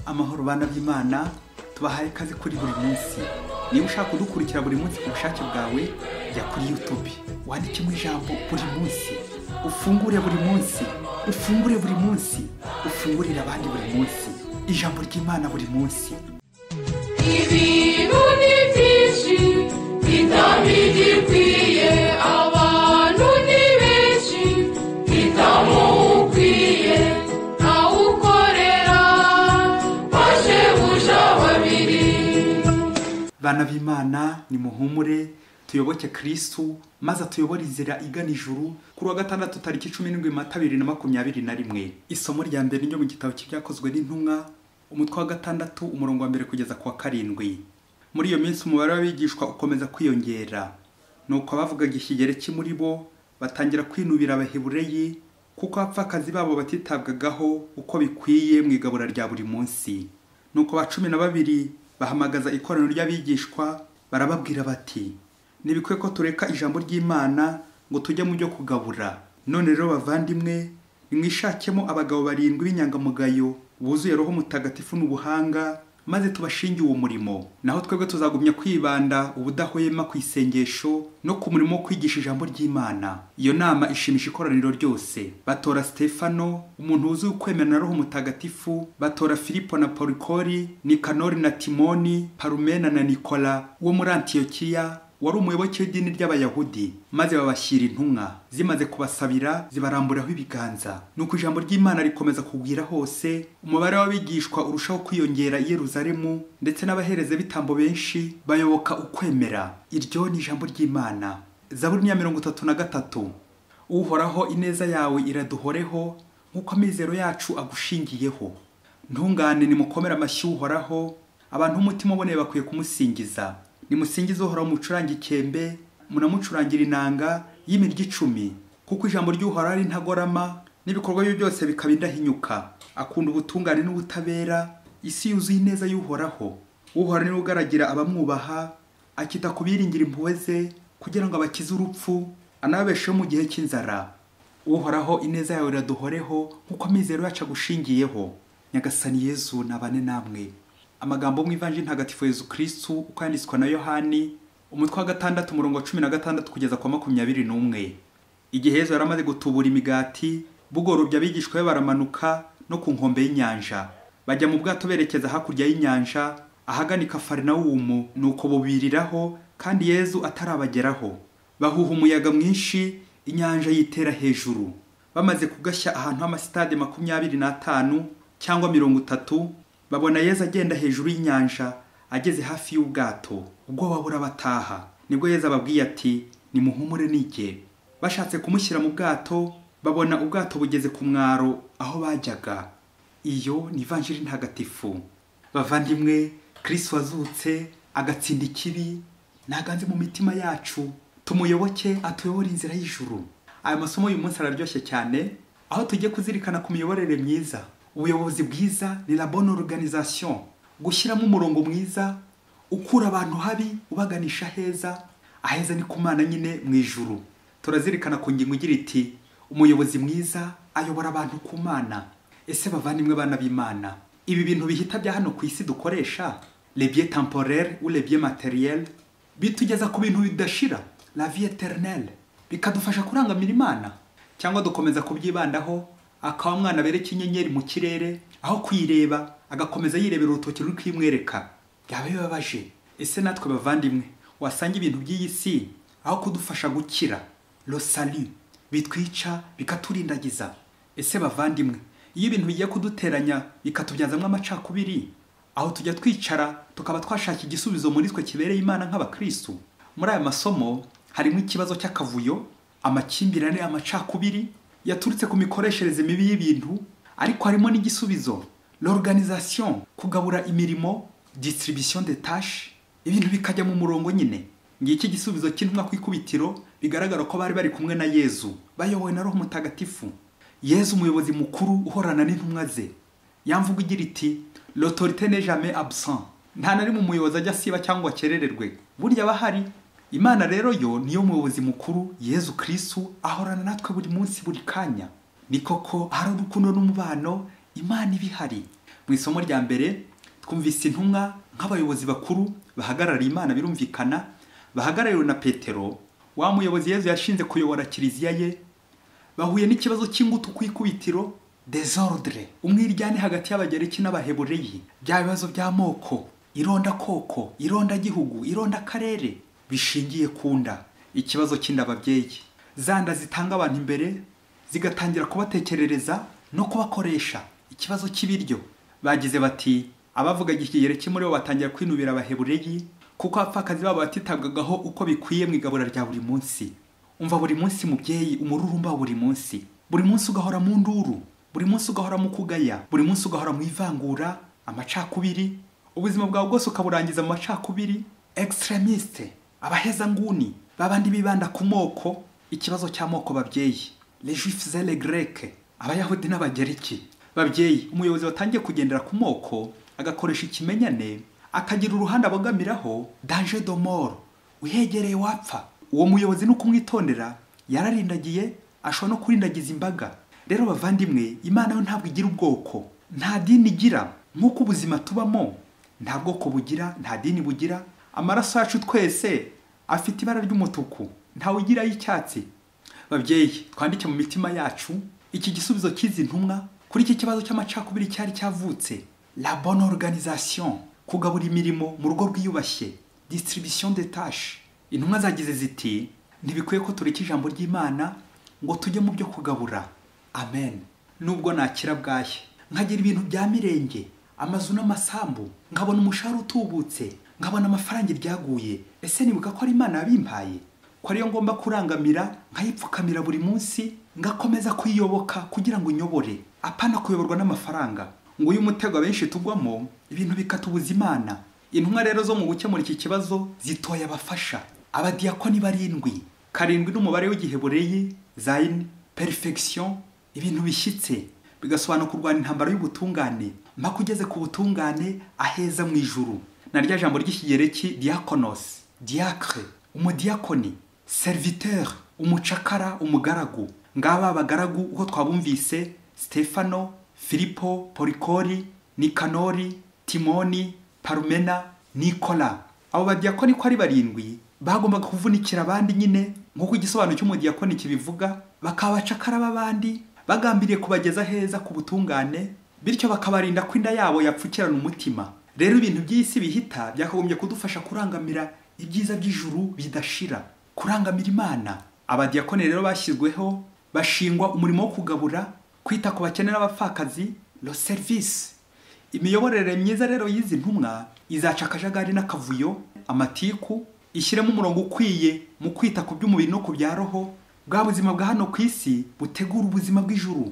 Amahoro bana by'Imana, tubahaye ikaze kuri buri munsi. Niba ushaka kudukurikira buri munsi ku bushake bwawe, jya kuri YouTube wandikemo ijambo buri munsi, ufungure buri munsi, ufungure buri munsi, ufungurire abandi buri munsi, ijambo ry'Imana buri munsi. Ibintu ni byinshi bitabigikwiye, abantu ni benshi bitamukwiye, awukorera bashebuja babiri. Bana b'Imana, nimuhumure, tuyoboke Kristu maze atuyobore inzira igana ijuru. Kuri wa gatandatu tariki 17 Mata 2021, isomo rya mbere ryo mu gitabo cy'ibyakozwe n'intumwa, umutwe wa 6 umurongo wa 1 kugeza ku wa 7. Muri iyo minsi umubare w'abigishwa ukomeza kwiyongera, nuko abavugaga ikigereki muri bo batangira kwinubira Abahebureyi, kuko abapfakazi babo batitabwagaho uko bikwiye mu igabura rya buri munsi. Nuko ba 12 bahamagaza ikoraniro ry'abigishwa, barababwira bati: ntibikwiye ko tureka ijambo ry'Imana ngo tujye mu byo kugabura. None rero bavandimwe, nimwishakemo abagabo 7 b'inyangamugayo buzuye Roho Mutagatifu n'ubuhanga, maze tubashinge uwo murimo. Naho twebwe tuzagumya kwibanda ubudahwema ku isengesho no ku murimo wo kwigisha ijambo ry'Imana. Iyo nama ishimisha ikoraniro ryose. Batora Stefano, umuntu wuzuye ukwemera na Roho Mutagatifu, batora Filipo na Porikori, Nikanori na Timoni, Parumena na Nikola wo muri Antiyokiya, wari umuyoboke w'idini ry'Abayahudi, maze babashyira intumwa. Zimaze kubasabira zibaramburaho ibiganza. Nuko ijambo ry'Imana rikomeza kugwira hose, umubare w'abigishwa urushaho kwiyongera i Yerusalemu, ndetse n'abaherezabitambo benshi bayoboka ukwemera. Iryo ni ijambo ry'Imana. Zaburi ya 33. Uhoraho, ineza yawe iraduhoreho, nk'uko amizero yacu agushingiyeho. Ntungane nimukomere amashyi Uhoraho, abantu b'umutima uboneye bakwiye kumusingiza. Nimusingize Uhoraho mucurange ikembe, munamucurangira inanga y'imirya 10, kuko ijambo ry'Uhoraho ari intagorama, n'ibikorwa bye byose bikaba indahinyuka. Akunda ubutungane n'ubutabera, isi yuzuye ineza y'Uhoraho. Uhoraho niwe ugaragira abamwubaha, akita ku biringira impuhwe ze, kugira ngo abakize urupfu, anababesheho mu gihe cy'inzara. Uhoraho, ineza yawe iraduhoreho, nk'uko amizero yacu agushingiyeho. Nyagasani Yezu nabane namwe. Amagambo mu Ivanjiri Ntagatifu Yezu Kristu uko yanditswe na Yohani, umutwe wa 6 umurongo wa 16 kugeza kwa 21. Igihe Yezu yari amaze gutubura imigati, bugorobye abigishwa be baramanuka no ku nkombe y'inyanja, bajya mu bwato berekeza hakurya y'inyanja ahagana i Kafarinawumu. Nuko bubiriraho, kandi Yezu atarabageraho. Bahuha umuyaga mwinshi, inyanja yitera hejuru. Bamaze kugashya ahantu h'amasitade 25 cyangwa 30, babona Yezu agenda hejuru y'inyanja ageze hafi y'ubwato. Ubwoba burabataha. Nibwo Yezu ababwiye ati: nimuhumure nige. Bashatse kumushyira mu bwato, babona ubwato bugeze ku mwaro aho bajyaga. Iyo ni Ivanjiri Ntagatifu. Bavandimwe, Kristo wazutse agatsinda ikibi naganze mu mitima yacu, tumuyoboke atuyobore inzira y'ijuru. Aya masomo y'uyu munsi araryoshye cyane, aho tugiye kuzirikana ku miyoborere myiza. Ubuyobozi bwiza ni la bonne organisation, gushyiramo umurongo mwiza ukura abantu habi ubaganisha heza. Aheza ni ku Mana nyine mu ijuru. Turazirikana ku ngingo igira iti: umuyobozi mwiza ayobora abantu ku Mana. Ese bavandimwe bana b'Imana, ibi bintu bihita bya hano ku isi dukoresha, les biens temporaires ou les biens matériels, bitugeza ku bintu bidashira, la vie éternelle, bikadufasha kurangamira Imana, cyangwa dukomeza kubyibandaho akaba mwana bereka inyenyeri mu kirere, aho kuyireba agakomeza yirebera urutoki ruri kwimwereka? Byaba bibabaje. Ese natwe bavandimwe, wasanga ibintu by'iyi si aho kudufasha gukira, le salut, bitwica bikaturindagiza? Ese bavandimwe, iyo ibintu bigiye kuduteranya bikatubyazamo amacakubiri, aho tujya twicara tukaba twashaka igisubizo muri twe kibereye Imana nk'abakristu? Muri aya masomo harimo ikibazo cy'akavuyo, amakimbirane, amacakubiri yaturutse ku mikoreshereze mibi y'ibintu, ariko harimo n'igisubizo, l'organisation, kugabura imirimo, distribution des tâches, ibintu bikajya mu murongo nyine. Ngiki igisubizo cy'intumwa ku ikubitiro, bigaragara ko bari bari kumwe na Yezu, bayobowe na Roho Mutagatifu. Yezu umuyobozi mukuru uhorana n'intumwa ze. Yamvuga igira iti: l'autorité n'est jamais absent. Nta na rimwe umuyobozi ajya asiba cyangwa akerererwe, burya bahari. Imana rero yo niyo muyobozi mukuru, Yezu Kristu ahorana natwe buri munsi buri kanya. Ni koko hari urukundo n'umubano, Imana ibihari. Mu isomo rya mbere twumvise intumwa nk'abayobozi bakuru bahagarariye Imana, birumvikana bahagarariwe na Petero, wa muyobozi Yezu yashinze kuyobora kiliziya ye. Bahuye n'ikibazo cy'ingutu ku ikubitiro, désordre, umwiryane hagati y'Abagereki n'Abahebureyi, bya bibazo by'amoko, ironda koko, ironda gihugu, ironda karere bishingiye ku nda. Ikibazo cy'inda ababyeyi, za nda zitanga abantu imbere zigatangira kubatekerereza no kubakoresha. Ikibazo cy'ibiryo, bagize bati abavuga ikigereki muri bo batangira kwinubira Abahebureyi kuko abapfakazi babo batitabwagaho uko bikwiye mu igabura rya buri munsi. Umva buri munsi mubyeyi, umururumba buri munsi, buri munsi ugahora mu nduru, buri munsi ugahora mu kugaya, buri munsi ugahora mu ivangura, amacakubiri, ubuzima bwawe bwose ukaburangiza mu macakubiri, extremiste, abahezanguni, babandi bibanda ku moko. Ikibazo cy'amoko babyeyi, les juifs et les grecs, Abayahudi n'Abagereki. Babyeyi, umuyobozi watangiye kugendera ku moko agakoresha ikimenyane, akagira uruhande abogamiraho, danger de mort, uhegereye wapfa. Uwo muyobozi ni ukumwitondera, yararindagiye, ashobora no kurindagiza imbaga. Rero bavandimwe, Imana yo ntabwo igira ubwoko, nta dini igira. Nk'uko ubuzima tubamo nta bwoko bugira, nta dini bugira. Amaraso yacu twese afite ibara ry'umutuku, ntawe ugira y'icyatsi. Babyeyi, twandike mu mitima yacu iki gisubizo cy'izi ntumwa kuri iki kibazo cy'amacakubiri cyari cyavutse. La bonne organisation, kugabura imirimo mu rugo rwiyubashye, distribution des tâches. Intumwa zagize ziti ntibikwiye ko tureka ijambo ry'Imana ngo tujye mu byo kugabura. Amen. Nubwo nakira bwahe, nkagira ibintu bya mirenge, amazu n'amasambu, nkabona umushahara utubutse, nkabona amafaranga ryaguye, ese nibuka ko ari Imana yabimpaye, ko ariyo ngomba kurangamira, nkayipfukamira buri munsi, ngakomeza kuyiyoboka kugira ngo unyobore, apana kuyoborwa n'amafaranga. Ngo uyu mutego abenshi tugwamo, ibintu bikatubuza Imana. Intumwa rero zo mu gukemura iki kibazo zitoye abafasha, abadiyakoni barindwi. Karindwi n'umubare w'igihebureyi, zayin, perfection, ibintu bishyitse, bigasobanura kurwana intambara y'ubutungane mpaka ugeze ku butungane aheza mu ijuru. Na rya jambo ry'ikigereki diakonos, diacre, umudiyakoni, serviteur, umucakara, umugaragu. Ngaba abagaragu uko twabumvise: Stefano, Filipo, Porikori, Nikanori, Timoni, Parumena, Nikola. Abo badiyakoni ko ari barindwi bagombaga kuvunikira abandi nyine, nk'uko igisobanuro cy'umudiyakoni kibivuga, bakaba abacakara b'abandi bagambiriye kubageza heza ku butungane, bityo bakabarinda ko inda yabo yapfukirana umutima. Rero ibintu by'isi bihita byakagombye kudufasha kurangamira ibyiza by'ijuru bidashira, kurangamira Imana. Abadiyakoni rero bashyizweho, bashingwa umurimo wo kugabura, kwita ku bakene n'abapfakazi, le service. Imiyoborere myiza rero y'izi ntumwa izaca akajagari n'akavuyo, amatiku, ishyiremo umurongo ukwiye mu kwita ku by'umubiri no ku bya roho, bwa buzima bwa hano ku isi butegura ubuzima bw'ijuru.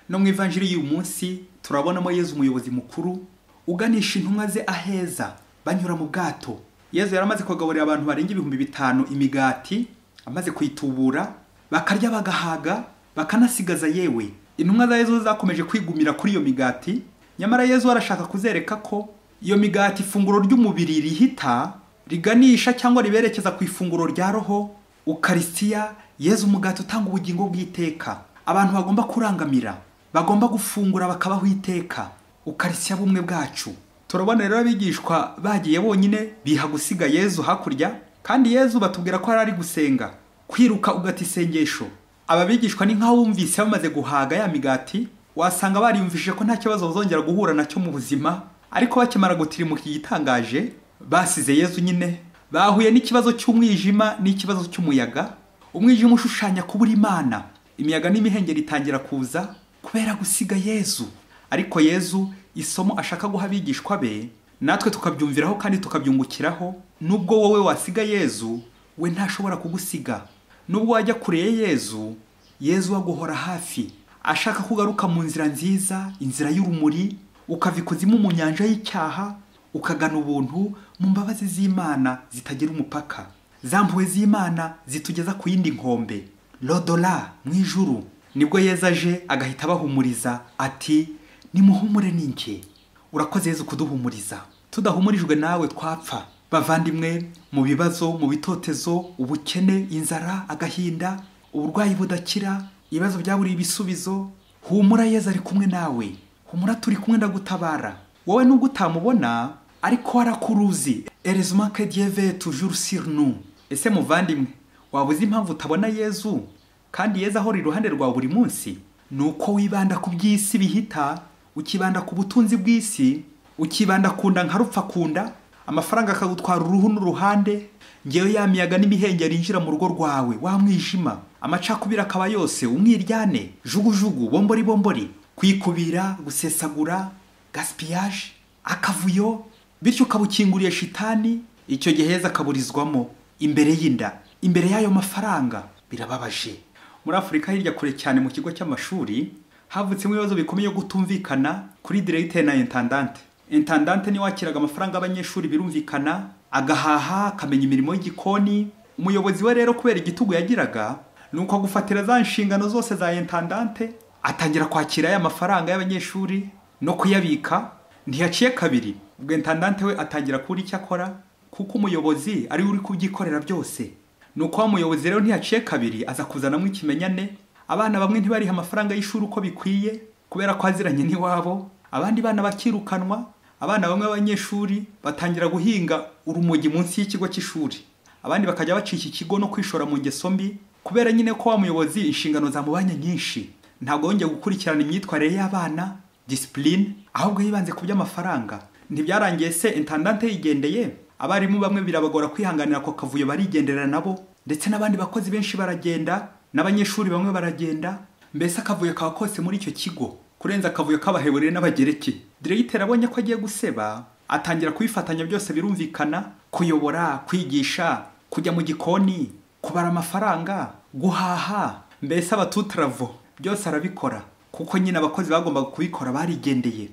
No mu ivanjiri y'uyu munsi turabonamo Yezu umuyobozi mukuru uganisha intumwa ze aheza banyura mu bwato. Yezu yaramaze kugaburira abantu barenga 5000 imigati, amaze kuyitubura, bakarya bagahaga, bakanasigaza. Yewe intumwa za Yezu zakomeje kwigumira kuri iyo migati, nyamara Yezu arashaka kuzereka ko iyo migati, ifunguro ry'umubiri rihita, riganisha cyangwa riberekeza ku ifunguro rya roho, Ukaristiya, Yezu umugati utanga ubugingo bw'iteka. Abantu bagomba kurangamira, bagomba gufungura bakabaho iteka. Ukaristiya bumwe bwacu. Turabona rero abigishwa bagiye bonyine, biha gusiga Yezu hakurya, kandi Yezu batubwira ko ari gusenga, kwiruka ugata isengesho. Aba bigishwa ni nkaho bumvise bamaze guhaga ya migati, wasanga bariyumvishije ko nta kibazo bazongera guhura nacyo mu buzima, ariko bakimara gutirimuka igitangaje, basize Yezu nyine. Bahuye n'ikibazo cy'umwijima n'ikibazo cy'umuyaga. Umwijima ushushanya kubura Imana, imiyaga n'imihengeri itangira kuza kubera gusiga Yezu. Ariko Yezu isomo ashaka guha abigishwa be, natwe tukabyumviraho kandi tukabyungukiraho. Nubwo wowe wasiga Yezu, we ntashobora kugusiga. Nubwo wajya kure ya Yezu, Yezu aguhora hafi, ashaka kugaruka mu nzira nziza, inzira y'urumuri, ukava ikuzimu mu nyanja y'icyaha, ukagana ubuntu mu mbabazi z'Imana zitagira umupaka. Za mpuhwe z'Imana zitugeza ku yindi nkombe, lodola, mu ijuru. Nibwo Yezu aje agahita abahumuriza ati nimuhumure ninjye. Urakoze Yezu kuduhumuriza, tudahumurijwe nawe twapfa. Bavandimwe, mu bibazo, mu bitotezo, ubukene, inzara, agahinda, uburwayi budakira, ibibazo byaburiye ibisubizo, humura Yezu ari kumwe nawe. Humura turi kumwe ndagutabara. Wowe nubwo utamubona ariko arakuruzi. Heureusement que Dieu veille toujours sur nous. Ese muvandimwe, waba uzi impamvu utabona Yezu kandi Yezu ahora iruhande rwawe buri munsi? Ni uko wibanda ku by'isi bihita, ukibanda ku butunzi bw'isi, ukibanda kunda nka rupfa kunda, amafaranga akagutwara uruhu n'uruhande. Ngewe ya miyaga n'imihengeri yinjira mu rugo rwawe, wa mwijima, amacakubiri akaba yose, umwiryane, jugujugu, bombori bombori, kwikubira, gusesagura, gaspillage, akavuyo, bityo ukabukinguriye shitani. Icyo gihe Yezu akaburizwamo imbere y'inda, imbere y'ayo mafaranga. Birababaje. Muri Afurika hirya kure cyane mu kigo cy'amashuri havutsemo ibibazo bikomeye yo gutumvikana kuri directeur na intendante. Intendante ni wakiraga amafaranga y'abanyeshuri birumvikana, agahaha, akamenya imirimo y'igikoni. Umuyobozi we rero kubera igitugu yagiraga, nuko agufatira za nshingano zose za intendante, atangira kwakira aya mafaranga y'abanyeshuri no kuyabika. Ntiyaciye kabiri, ubwo intendante we atangira kuri icyo akora, kuko umuyobozi ari uri kubyikorera byose. Nuko wa muyobozi rero ntiyaciye kabiri aza kuzanamo ikimenyane. Abana bamwe ntibariha amafaranga y'ishuri uko bikwiye kubera ko aziranye n'iwabo, abandi bana bakirukanwa. Abana bamwe b'abanyeshuri batangira guhinga urumogi munsi y'ikigo cy'ishuri, abandi bakajya bacika ikigo no kwishora mu ngeso mbi kubera nyine ko wa muyobozi inshingano zamubanye nyinshi. Ntabwo yongeye gukurikirana imyitwarire y'abana, discipline, ahubwo yibanze ku by'amafaranga. Ntibyarangiye se intendante yigendeye, abarimu bamwe birabagora kwihanganira ako kavuyo barigendera nabo, ndetse n'abandi bakozi benshi baragenda, n'abanyeshuri bamwe baragenda. Mbese akavuyo kaba kose muri icyo kigo, kurenza akavuyo k'abaheburere n'abagereki. Directeur abonye ko agiye guseba, atangira kubifatanya byose birumvikana: kuyobora, kwigisha, kujya mu gikoni, kubara amafaranga, guhaha, mbese abatutravo byose arabikora, kuko nyine abakozi bagombaga kubikora barigendeye.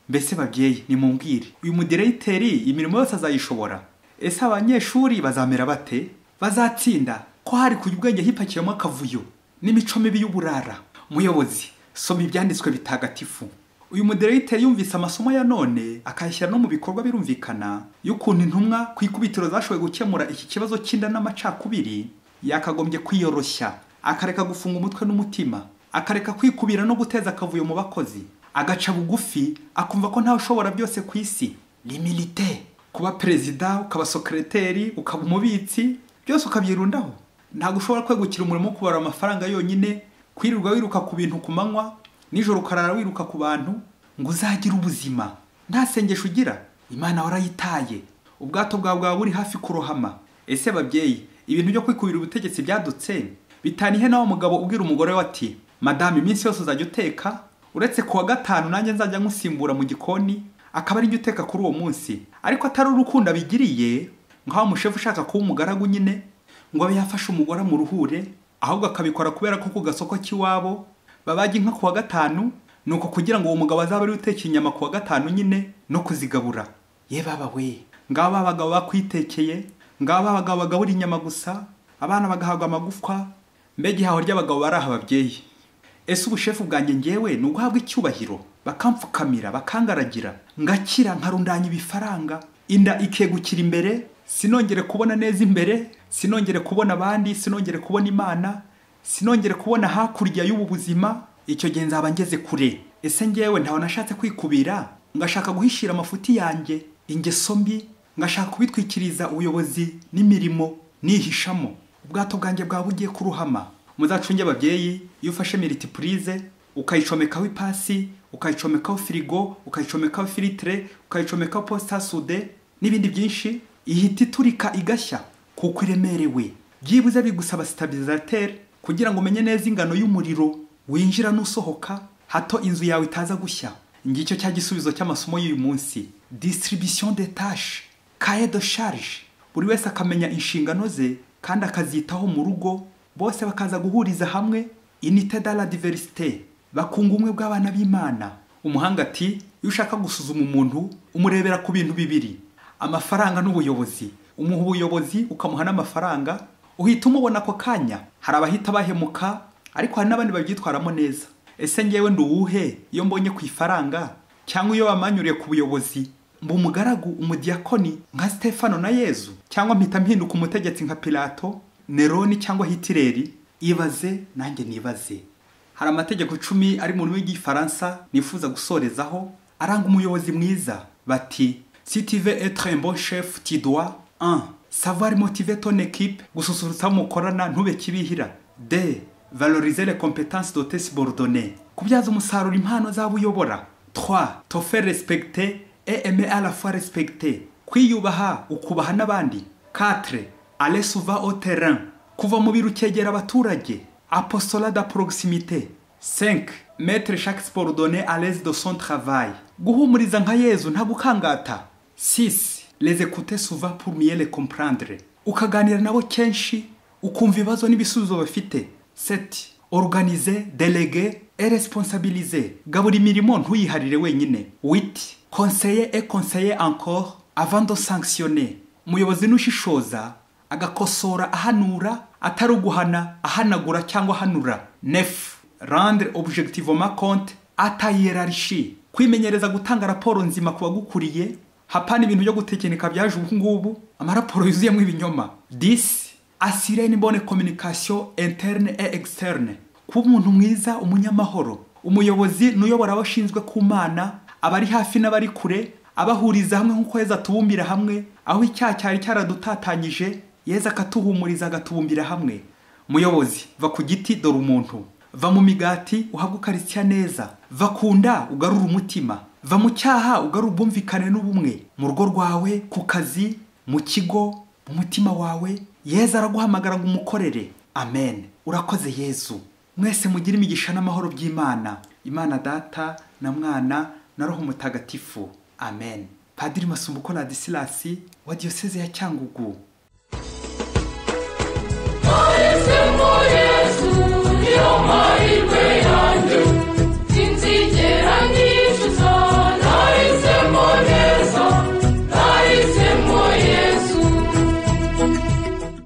Mbese babyeyi nimumbwire, uyu mudirecteur imirimo yose azayishobora? Ese abanyeshuri bazamera bate? Bazatsinda ko hari kujya ubwenge hipakiyemo akavuyo n'imico mibi y'uburara? Muyobozi, soma ibyanditswe bitagatifu. Uyu mudirecteur yumvise amasomo ya none akayashyira no mu bikorwa birumvikana, y'ukuntu intumwa ku ikubitiro zashoboye gukemura iki kibazo cy'inda n'amacakubiri. Yakagombye kwiyoroshya, akareka gufunga umutwe n'umutima, akareka kwikubira no guteza akavuyo mu bakozi, agaca bugufi, akumva ko ntawe ushobora byose ku isi. L'humilité, kuba perezida, ukaba sekreteri, ukaba umubitsi, byose ukabyirundaho. Ntabwo ushobora kwegukira umurimo wo kubara amafaranga yonyine, kwirirwa wiruka ku bintu ku manywa, nijoro ukarara wiruka ku bantu, ngo uzagire ubuzima. Nta sengesho ugira, Imana warayitaye, ubwato bwawe bwaba buri hafi kurohama. Ese babyeyi, ibintu byo kwikubira ubutegetsi byadutse bitanihe nawe mugabo ubwira umugore we ati: madame, iminsi yose uzajya uteka, uretse kuwa gatanu nanjye nzajya nkusimbura mu gikoni, akaba ari njye uteka kuri uwo munsi. Ariko atari urukundo abigiriye, nkaho umushefu ushaka kuba umugaragu nyine ngo abe yafashe umugore mu ruhure, ahubwo akabikora kubera ko ku gasoko k'iwabo babaga inka kuwa gatanu, nuko kugira ngo uwo mugabo azabe ari uteka inyama kuwa gatanu nyine no kuzigabura. Ye baba we, ngaba abagabo bakwitekeye, ngaba abagabo bagabura inyama gusa, abana bagahabwa amagufwa. Mbega ihaho ry'abagabo bari aha babyeyi. Ese ubushefu bwanjye ngewe ni uguhabwa icyubahiro, bakampfukamira, bakangaragira, ngakira nkarundanya ibifaranga, inda ikegukira imbere, sinongere kubona neza imbere, sinongere kubona abandi, sinongere kubona Imana, sinongere kubona hakurya y'ubu buzima. Icyo gihe nzaba ngeze kure. Ese ngewe ntawe nashatse kwikubira, ngashaka guhishira amafuti yanjye, ingeso mbi, ngashaka kubitwikiriza ubuyobozi n'imirimo nihishamo, ubwato bwanjye bwaba bugiye kuruhama. Muzacunge ababyeyi, iyo ufashe multiprise ukayicomekaho ipasi, ukayicomekaho firigo, ukayicomekaho filtre, ukayicomekaho poste à souder n'ibindi byinshi, ihita iturika igashya kuko iremerewe. Byibuze bigusaba stabilisateur kugira ngo umenye neza ingano y'umuriro winjira n'usohoka, hato inzu yawe itaza gushya. Ngicyo cya gisubizo cy'amasomo y'uyu munsi: distribution des tâches, cahier de charge. Buri wese akamenya inshingano ze kandi akazitaho mu rugo, bose bakaza guhuriza hamwe, unité dans la diversité, bakunga ubumwe bw'abana b'Imana. Umuhanga ati: iyo ushaka gusuzuma umuntu umurebera ku bintu bibiri, amafaranga n'ubuyobozi. Umuha ubuyobozi ukamuha n'amafaranga, uhita umubona ako kanya. Hari abahita bahemuka, ariko hari n'abandi babyitwaramo neza. Ese ngewe ndi uwuhe iyo mbonye ku ifaranga cyangwa iyo bamanyuriye ku buyobozi? Mba umugaragu, umudiyakoni nka Stefano na Yezu, cyangwa mpita mpinduka umutegetsi nka Pilato, Neroni cyangwa Hitireri? Ibaze nanjye nibaze. Hari amategeko 10 ari mu rurimi rw'Igifaransa nifuza gusorezaho aranga umuyobozi mwiza. Bati: si tu veux être un bon chef, tu dois 1. Savoir motiver ton équipe, gususurutsa mukorana ntube kibihira. 2. Valoriser les compétences de tes subordonnés, kubyaza umusaruro impano z'abo uyobora. 3. Te faire respecter et aimer à la fois respecter, kwiyubaha ukubaha n'abandi. 4. Aller souvent au terrain, kuva mu biro ukegera abaturage, apostolat de proximité. 5. Mettre chaque subordonné à l'aise de son travail, guhumuriza nka Yezu nta gukangata. 6. Les écouter souvent pour mieux les comprendre, ukaganira nabo kenshi ukumva ibibazo n'ibisubizo bafite. 7. Organiser, déléguer et responsabiliser, gabura imirimo ntuyiharire wenyine. 8. Conseiller et conseiller encore avant de sanctionner, umuyobozi n'ushishoza agakosora ahanura atari uguhana ahanagura cyangwa ahanura. 9. Rendre objectivement compte à ta hiérarchie, kwimenyereza gutanga raporo nzima ku bagukuriye, hapana ibintu byo gutekinika byaje ubu ngubu, amaraporo yuzuyemo ibinyoma. 10. Assurer une bonne communication interne et externe, kuba umuntu mwiza, umunyamahoro. Umuyobozi n'uyobora abashinzwe ku Mana, abari hafi n'abari kure, abahuriza hamwe nk'uko Yezu atubumbira hamwe, aho icyaha cyari cyaradutatanyije Yezu akatuhumuriza agatubumbira hamwe. Muyobozi, va ku giti dore umuntu, va mu migati uhabwe ukarisitiya neza, va ku nda ugarure umutima, va mu cyaha ugarure ubwumvikane n'ubumwe, mu rugo rwawe, ku kazi, mu kigo, mu mutima wawe. Yezu araguhamagara ngo umukorere. Amen. Urakoze Yezu. Mwese mugire imigisha n'amahoro by'Imana. Imana Data na Mwana na Roho Mutagatifu. Amen. Padiri Masumbuko Ladislas wa Diyoseze ya Cyangugu.